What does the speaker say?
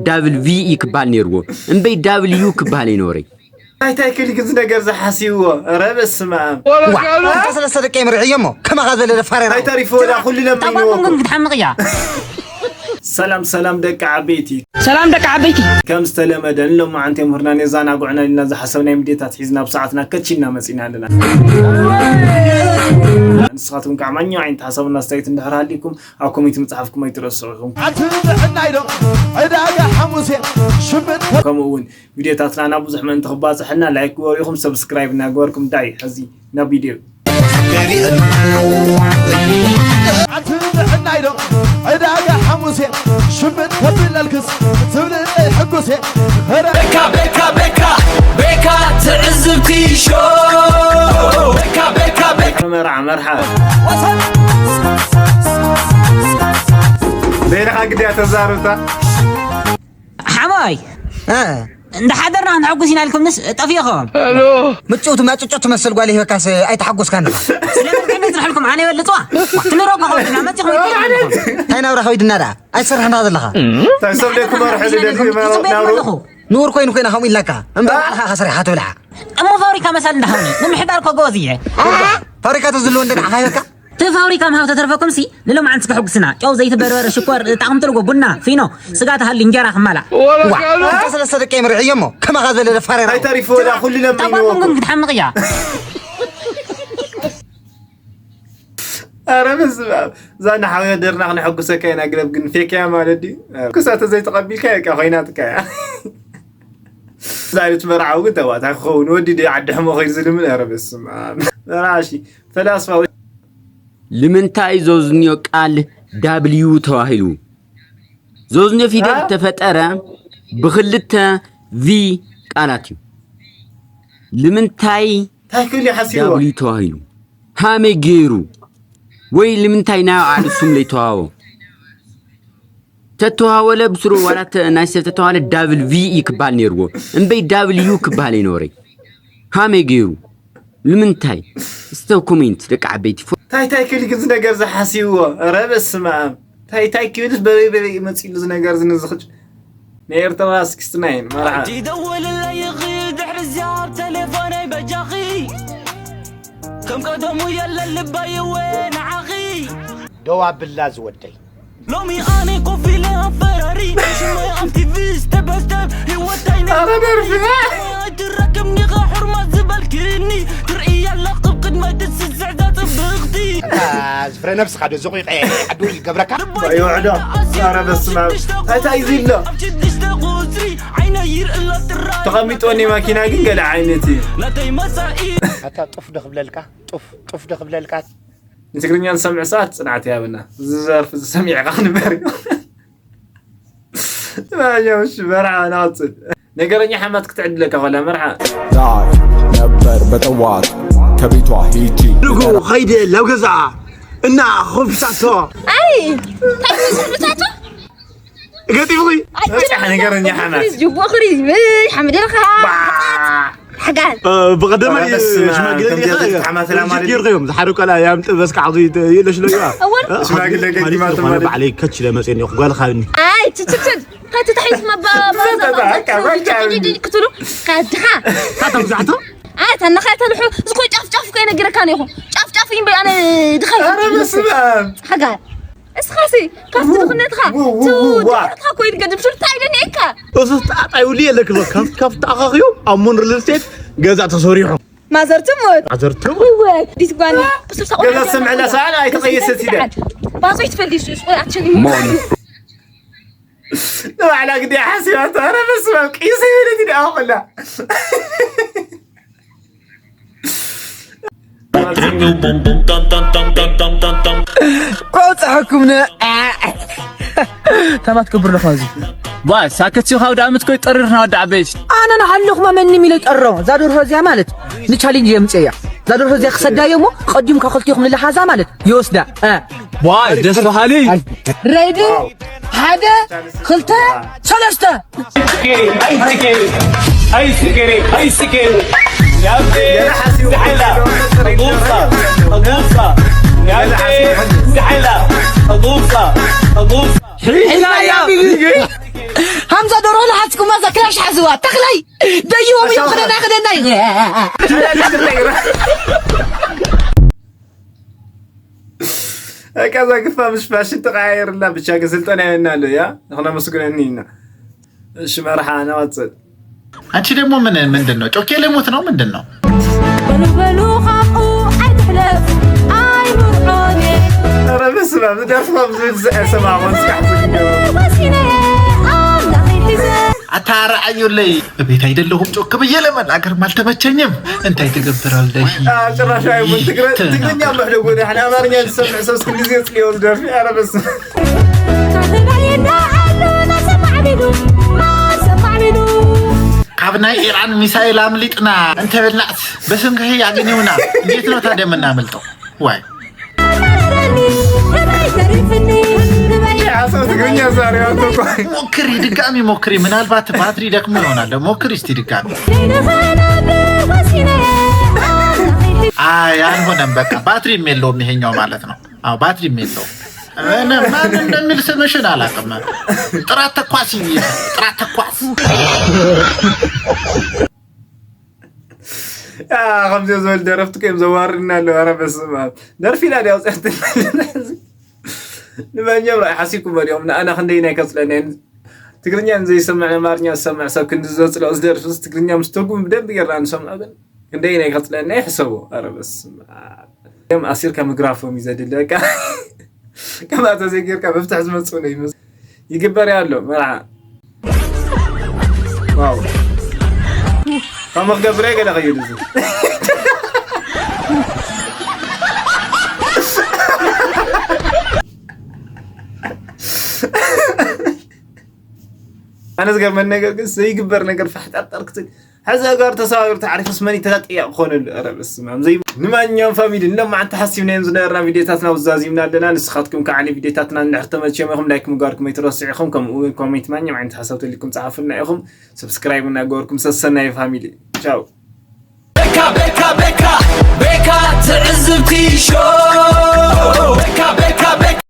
ዳብል ቪ ኢ ክበሃል ነይርዎ እምበይ ዳብል ዩ ክበሃል ኣይነበረይ። ኣይታይ ክሊ ግን ነገር ዝሓስይዎ። ኧረ በስመ ኣብ። ሰለስተ ደቂ ምርዕዮ እሞ ከማኻ ዝበለ ደፋር እንታይ ተሪፎ ወዳ ኩሉ ለምንዎ። ክትሓምቕ እያ። ሰላም ሰላም ደቂ ዓበይቲ። ሰላም ደቂ ዓበይቲ። ከም ዝተለመደ ንሎማዓንቲ የምህርና ነዛናጉዕና ኢልና ዝሓሰብናይ ምዴታት ሒዝና ኣብ ሰዓትና ከቺና መፂና ኣለና። ንስኻትኩም ከዓ ማኛው ዓይነት ሓሳብና ኣስተያየት እንድሕር ሃሊኩም ኣብ ኮሜንት ምፅሓፍኩም ኣይትረስዑ። ኣቲ ንዕናይ ዶ ዕዳጋ ሓሙሴ ሽምጥ ከምኡ እውን ቪድዮታትና ናብ ብዙሕ ምእንቲ ክባፅሐልና ላይክ ግበሩ ኢኹም ሰብስክራይብ እናገበርኩም ዳይ ሕዚ ናብ ቪድዮ። ኣቲ ንዕናይ ዶ ዕዳጋ ሓሙሴ ሽምጥ ከብለልክስ ትብልለይ ሕጉሴ ኸረ ቤካ ቤካ ቤካ ቤካ ትዕዝብቲ ሾው ቤካ ቤካ ቤካ መርዓ መርሓ በይንኻ ግድያ ተዛርብታ። ሓማይ እንዳሓደርና ክንሐጉስ ኢና ኢልኩምንስ ጠፊእኹም። ምጭው ትማጭጮ ትመስል ጓል ይህበካስ ኣይተሓጎስካን ኢኻ። ስለምንታይ ዝርሐልኩም ኣነ ይበልፅዋ ትንረጎ ከውድና መፂኹም ይትልኩም። እንታይ ናብራ ከዊድና ደኣ ኣይትሰርሕና ዘለኻ። ሰብ ደይ ክመርሑ ዝደሊ መረቕ ናብሩ ንውር ኮይኑ ኮይና ከምኡ ኢልናካ እምበር ባዕልኻ ኢኻ ሰሪሓ ትብልዓ። እሞ ፋብሪካ መሳል እንዳሃውኒ ንምሕዳር ኮ ጎበዝ እየ። ፋብሪካ ተዝህልዎ እንደ ንዓኻ ይበካ። እቲ ፋብሪካ ምሃብ ተተርፈኩም ሲ ንሎማዓንቲ ከሐጉስና ጨው ዘይቲ በርበረ ሽኮር ጣቕሚ ትርጎ ቡና ፊኖ ስጋ ተሃሊ እንጀራ ክማላእ። ሰለስተ ደቂ ምርዕዮ እሞ ከማኻ ዝበለ ደፋር እንታይ ተሪፉ ወዳ ኩሉ ለምንዎ። ታጓኩም ግን ክትሓምቕ እያ። ኣረ በስመ ኣብ እዛ ንሓውዮ ደርና ክነሐጉሰካ ኢና ግረብ ግን ፌክያ ማለት ድዩ? ክሳተ ዘይተቐቢልካ የቃ ኮይናትካ እያ። ዛሬት መርዓዊ ግን ተባታ ክኸውን ወዲ ደ ዓዲ ሕሞ ኸይድ ዝልምን ኣረ በስመ ኣብ መርዓሺ ፈላስፋ ወይ ልምንታይ ዞዝንዮ ቃል ዳብልዩ ተባሂሉ? ዞዝንዮ ፊደል አ? ተፈጠረ ብኽልተ ቪ ቃላት እዩ። ልምንታይ እንታይ ክብል ይሓስብዎ? ዳብልዩ ተባሂሉ? ሃመይ ገይሩ ወይ ልምንታይ ናይ ባዕሉ ስም ለይተዋህቦ? ተተዋህወለ ብስሩ ዋላ ተ- ናይ ሰብ ተተዋህለ ዳብል ቪ ኢ ክበሃል ነይርዎ እምበይ ዳብል ዩ ክበሃል ኣይነበረይ። ሃመይ ገይሩ ልምንታይ? ስተብ ኮሜንት ደቂ ዓበይቲ ፎ- እንታይ እንታይ ክብል ግን ነገር ዝሓስብዎ? ኧረ በስመ ኣብ እንታይ እንታይ ክብልስ በበይ በበይ መፂሉ ዝነገር ዝንዝኽጭ ናይ ኤርትራ ስክስቲ ናይን መርዓ ይደውልለይ ይኽእል ድሕሪ እዚኣ ኣብ ቴሌፎነይ በጃኺ ከም ቀደሙ የለን ልበይ እወ ንዓኺ ደው ኣብላ ዝወደይ ሎሚ ኣነ ኮፍ ኢለ ኣፈራሪ ሽመይ ኣብ ቲቪ ስተበስተብ ህይወታይ ኧረ ደርፊ ኣይትረከብኒ ኸ ሕርማት ዝበልክኒ ትርኢ ኣለኽ ጥብ ቅድመ ድስስዕ ዘጥብቕቲ ዝፍረ ነብስኻ ዶ ዝቑይቐ ዓዱ ይገብረካ ይውዕዶ ኧረ በስመ ኣብ እንታይ እዩ ዝብሎ ኣብ ሽዱሽተ ቁፅሪ ዓይነ ይርእሎ ጥራ ተቐሚጦኒ ማኪና ግን ገለ ዓይነት እዩ ናተይ መፃኢ ኣታ ጡፍ ዶ ክብለልካ ጡፍ ጡፍ ዶ ክብለልካ ንትግርኛ ዝሰምዕ ሰባት ፅንዓት ይሃበና እዚ ዘርፊ ዝሰሚዕካ ክንበር እዩ ማኛውሽ መርዓ ናውፅል ነገረኛ ሓማት ክትዕድለካ ኮላ መርዓ ዳይ ነበር በጠዋት ከቤቷ ሂጂ ልጉ ኸይደ ላብ ገዛ እና ኾፊሳቶ ኣይ እንታይ ትመስል ብታቶ ገጢፉኺ በቃ ነገረኛ ሓማት ጅቦ ክሪ ሓምደልኻ ሓጋን ብቐደማይ ሽማግለ ዲኻ ጌርኩም ዝሓደ ቆልዓ ያምጥ በስካ ዓዙ ይለሽሎ እዩ እወን ሽማግለ ገዲማቶ ማለት ባዕለይ ከች ለመፅእ እኒኹ ጓል ካብኒ ኣይ ትትትል ከትታሒት መባባክትሉ ከድኻ ካብዛሕቶ ኣይ ተነኻይ ተልሑ ዝኮ ጫፍ ጫፍ ኮይ ነግረካ ነኹ ጫፍ ጫፍ ይም ኣነ ድኻ ኧረ በስመ ኣብ ሓጋር እስኻሲ ካብቲ ድኽነትኻ ትውድዕትኻ ኮይድ ገድም ሹር እንታይ ደኒካ እሱስ ጣጣ ይውል የለክ ካብቲ ካብቲ ተኣኻኽዮም ኣብ ሞን ሪል ስቴት ገዛ ተሰሪሑ ማዘር ትሞት ማዘር ትሞት ወይ ዲስ ጓኒ ቅሱብ ሰቆ ገዛ ዝሰምዐላ ሰዓል ኣይተቐየሰት ኢለ ባሶች ትፈልጊ ሱ ስቆ ኣትሽኒ ንባዕላ ግዲ ሓሲባቶ ኧረ በስመ ኣብ ቅይሰ ይበለት ኢለ ኣኹላ ከውፅሐኩም ነ ተማት ክብር ለኻ እዚ ዋ ሳከት ሲኻ ወደ ዓመት ኮይ ጠሪርና ወደ ዓበይት ኣነ ንሃለኹማ መንም ኢለ ይጠሮ እዛ ደርሆ እዚኣ ማለት ንቻሌንጅ የምፅእ እያ እዛ ደርሆ እዚኣ ክሰዳዮ እሞ ቀዲምካ ክልቲኹም ንልሓዛ ማለት ይወስዳ እ። ዋይ ደስ በሃሊ ሬዲ ሓደ ክልተ ሰለስተ ሒዝናያ። ሃምዛ ደርሆ ለሓዝኩማ እዛ ክላሽ ሓዝዋ። ተኽላይ ደይዎም እዮም። ክደና ክደና እዩ። በቃ እዛ ግፋ ምስ ፋሽን ተቐያየርላ። ብቻ ግን ስልጠና የና ኣሎ። ያ ንኽነመስግነኒ ኢና። እሺ መርሓ ነቐጽል። አንቺ ደግሞ ምን ምንድን ነው? ጮኬ ልሙት ነው ምንድን ነው? በሉ በሉ ካብኡ ኣይትሕለፍ ኣይምርዖን እየ። ኧረ በስመ ኣብ፣ ዝደርፍ ካብ ዝብል ዝሰማዕኩ እስካዕ ዝግበሩ። ወሲነ ኣምላኸይ ሒዘ። ኣታረዓዩለይ። ቤት አይደለሁም ጮክ ብዬ ለመናገር አልተመቸኝም። እንታይ ትገብራለሽ? አ፣ ጭራሽ ኣይሙን ትግረ-፣ ትግርኛ መሕደጎ ዳሕና ኣማርኛ ዝሰምዕ ሰብ እስክንድዚ የጽልዮ ዝደርፍ። ኧረ በስመ ኣብ። ካብ ናይ ኢራን ሚሳኤል ኣምሊጥና እንተበላዕስ በስንክሒ ያግኘውና። እንዴት ነው ታዲያ የምናመልጠው? ዋይ። ያ ሰው ትግርኛ ዛሬ አውጥቶ። ሞክሪ፣ ድጋሚ ሞክሪ። ምናልባት ባትሪ ደክሞ ይሆናል። ሞክሪ እስቲ ድጋሚ። አይ አልሆነም። በቃ ባትሪም የለውም ይሄኛው ማለት ነው። አዎ ባትሪም የለውም። እኔ ማን እንደሚል ስምሽን አላውቅም። ጥራት ተኳሲ፣ ጥራት ተኳስ። ያ ከምዚ ዝበል ደረፍቲ እዮም ዘዋርድና ኣለዉ። ኧረ በስመ ኣብ። ደርፊ ኢላ ድያ ኣውፅኣትና። ንመን እዮም ረኣይ ሓሲብኩሞ ድዮም? ንኣና ክንደይ ናይ ከፅለና እዮም። ትግርኛ ንዘይሰምዕ ንኣማርኛ ዝሰምዕ ሰብ ክንዲ ዘፅልኦ ዝደርፍስ ትግርኛ ምስ ትርጉም ብደንብ ጌርና ንሰምዖ ግን ክንደይ ናይ ከፅለና ይሕሰቦ። ኧረ በስመ ኣብ። እዮም ኣሲርካ ምግራፎም እዩ ዘድሊ በቃ። ከምኣ ተዘይጌርካ መፍትሒ ዝመጽእ ነው ይመስል። ይግበር ኣሎ መርዓ። ዋው። ካብ መክገብረ ገለ ከይዱ እዚ። ኣነ ዝገርመኒ ነገር ግን ዘይግበር ነገር ፋሕጣርጣር ክትል ሕዚ ኣጋር ተሰባቢሩ ተዓሪፉስ መን እዩ ተጠያቂ ክኾነሉ? ኧረ በስመ ኣብ። ዘይ-፣ ንማንኛውም ፋሚሊ ንሎማዓንቲ ሓሲብናዮም ዝነበርና ቪድዮታትና ውዛዚምና ኣለና። ንስኻትኩም ከዓ ንቪድዮታትና እንድሕር ተመችዮም ኢኹም ላይክ ምግባርኩም ኣይትረስዑ ኢኹም። ከምኡ እውን ኮሜንት ማንኛውም ዓይነት ሓሳብ ተልኩም ጸሓፉልና ኢኹም። ሰብስክራይብ እናገበርኩም ሰሰናዩ ፋሚሊ። ቻው። ቤካ ቤካ ቤካ ቤካ ትዕዝብቲ ሾው። ቤካ ቤካ